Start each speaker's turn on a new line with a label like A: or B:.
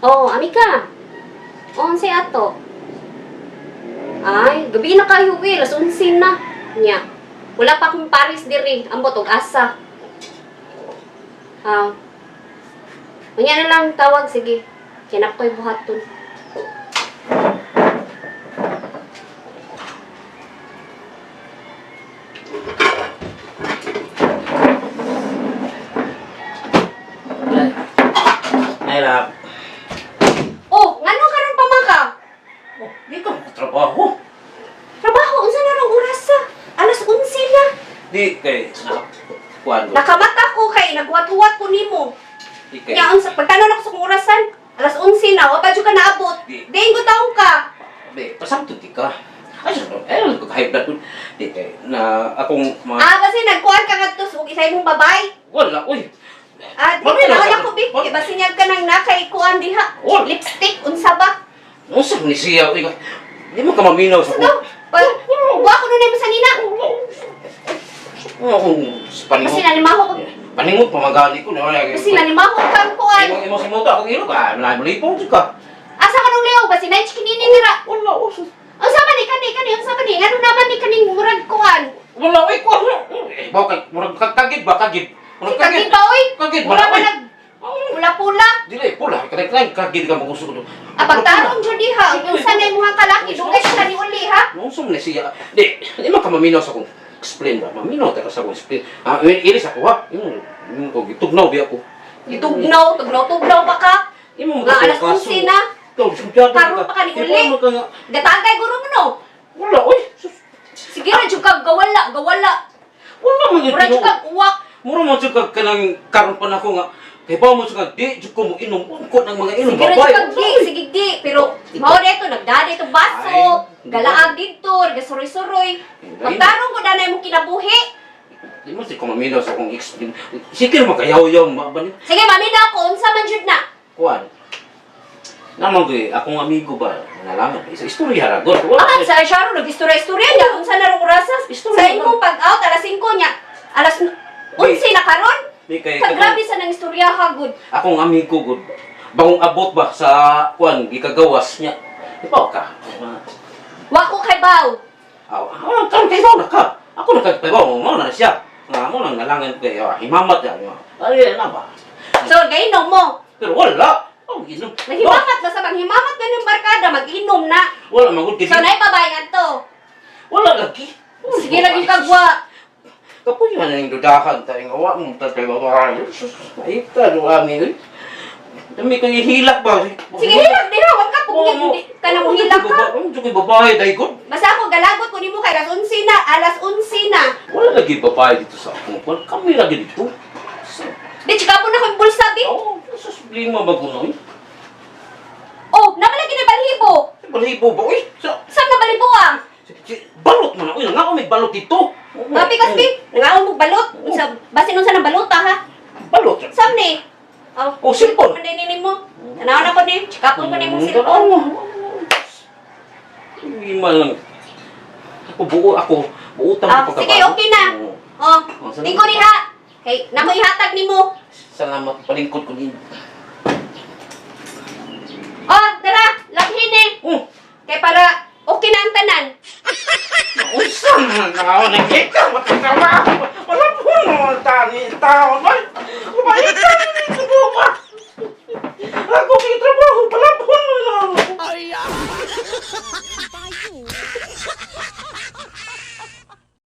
A: Oh, ami ka. Oh, unsay ato? Ay, gabi na kayo eh, alas 11 na. Nya. Wala pa akong paris diri, ambot og asa. Ah. Unya na lang tawag, sige. Kinap ko'y buhaton.
B: Ay, love.
A: Oh, ngano karon pa man ka?
B: Oh, di ka trabaho.
A: Trabaho unsa na rong oras sa? Alas 11 na.
B: Di kay kuan ko.
A: Nakamata ko kay naghuwat-huwat ko nimo.
B: Di kay.
A: Nya unsa pagtanon ako sa kong orasan? Alas 11 na, wa pa jud ka naabot.
B: Di.
A: Diin ko taong ka.
B: Be, pasangtod di ka. Ay, sa eh, ko high blood ko. Di kay na akong mga
A: Ah, basi nagkuan ka ngadto sa isa imong babay.
B: Wala, uy.
A: Ah, di
B: Mamaya na
A: wala
B: sa-
A: ko bi. Kay basi niyag ka nang nakay kuan diha.
B: Wala.
A: Lipstick unsa ba?
B: Unsa ni siya, uy. Di mo ka maminaw sa
A: Sa daw. Pa, wa ko nun sa nina.
B: Ano akong
A: Basi
B: paningot.
A: nanimaho ko.
B: Paningot pamagali ko na wala.
A: Basi nanimaho ka ang kuan.
B: Imo imo si moto akong ilo ka, wala mo lipong ka.
A: Asa ka nung leog basi na kinini dira.
B: Wala, oh.
A: Unsa man ni kani kani unsa man ni ngano naman ni kaning murag kuan?
B: Wala, uy, kuan. Eh, bakit murag kagid ba kagid? Murag
A: Kagid ba oy?
B: Kagid
A: Mura
B: ba,
A: man
B: oy?
A: nag pula-pula.
B: Dili, pula. Kanay kanay kagid ka magusto ko.
A: Ah, pagtarong jud diha, ang unsa na imong kalaki dugay sa ni uli ha.
B: Nung ni siya. Di, di man ka maminaw sa akong explain ba? Maminaw ta ka sa akong explain. Ah, ilis ako ha. Imo, imo ko gitugnaw biya ko.
A: Gitugnaw, tugnaw-tugnaw pa ka.
B: Imo mo
A: Nga alas 11 na. Karon pa ka ni uli. Gatagay guro mo no.
B: Wala, oy. Sus,
A: Sige ra jud ka gawala, gawala.
B: wala man gyud
A: Mura jud
B: tinuod.
A: kag uwak.
B: Mura man jud kag kanang karon pa nako nga kay ba mo jud ka di jud ko mo inom ungkot ng mga inom
A: Sige ra jud
B: babay.
A: kag di, sige di. Pero mao dito nagdadi to baso,
B: Ay,
A: galaag didto, nagasuroy-suroy. Magtarong ko danay mo kinabuhi.
B: Di mo si ko maminaw sa akong explain. Sige ra makayaw-yaw ma ba ni?
A: Sige, mami na ako unsa man jud na.
B: Kuan. Naman ko eh, akong amigo ba, nalaman, isa istorya ra gud. Wala
A: Ah, sa Sharon nag-istorya-istorya niya unsa na rong orasa?
B: Istorya
A: Sa
B: lang.
A: imong pag-out alas 5 niya. Alas 11 na karon.
B: Di kay
A: Kagrabe sa nang istorya ha gud.
B: akong amigo gud. Bagong abot ba sa kuan gikagawas niya. Di ba ka?
A: Wa ko kay baw.
B: Aw, ah, karon kay na ka. Ako na kay baw mo na siya. Nga mo nang nalangan kay ah, himamat ya. Ay, na ba?
A: So gainom mo.
B: Pero wala. Oh, ginom.
A: Nahimamat ba sa bang himamat ka ng barkada mag-inom na.
B: Wala man gud
A: So naay babay ngadto.
B: Wala lagi.
A: Sige lagi kagwa.
B: Kapuy man ning dudahan tayo nga wa mo ta kay babae. Ay ta do ami. Oy. Dami kay hilak ba?
A: Sige hilak diha, wag ka pugni ka na mo hilak ka.
B: Ang jud babae dai gud.
A: Basta ako galagot ko nimo kay alas 11 na, alas 11 na.
B: Wala lagi babae dito sa akong kwan. Kami lagi dito. Sa
A: Di chika po na ko yung bulsa bi.
B: Oh, sa lima ba kuno?
A: Oh, naman lagi na balhibo.
B: Balibo ba? Uy, sa
A: Saan na balibo ah?
B: balot man na. Uy, nga may balot dito.
A: Kapi kasbi, nangaon mo balot. Unsa basin unsa nang balota ha?
B: Balot.
A: Sam ni? Oh,
B: Oh, cellphone.
A: Manday ni mo. Tanaw na ko ni, chika po ko ni mong cellphone.
B: Lima lang. Ako buo ako. Buo
A: Ah, sige, okay na.
B: Oo.
A: Oh,
B: Oh, salamat.
A: tingko diha. Hey, nako ihatag nimo.
B: Salamat palingkod ko din.
A: Oh, tara, labhin eh.
B: Oh,
A: Kay para okay na ang tanan.
B: unsa man na ako nakita matatawa. Wala po no tani tao ba? Kumait ka dito ba? Ako kay trabaho pala po na.
C: Ay, ah!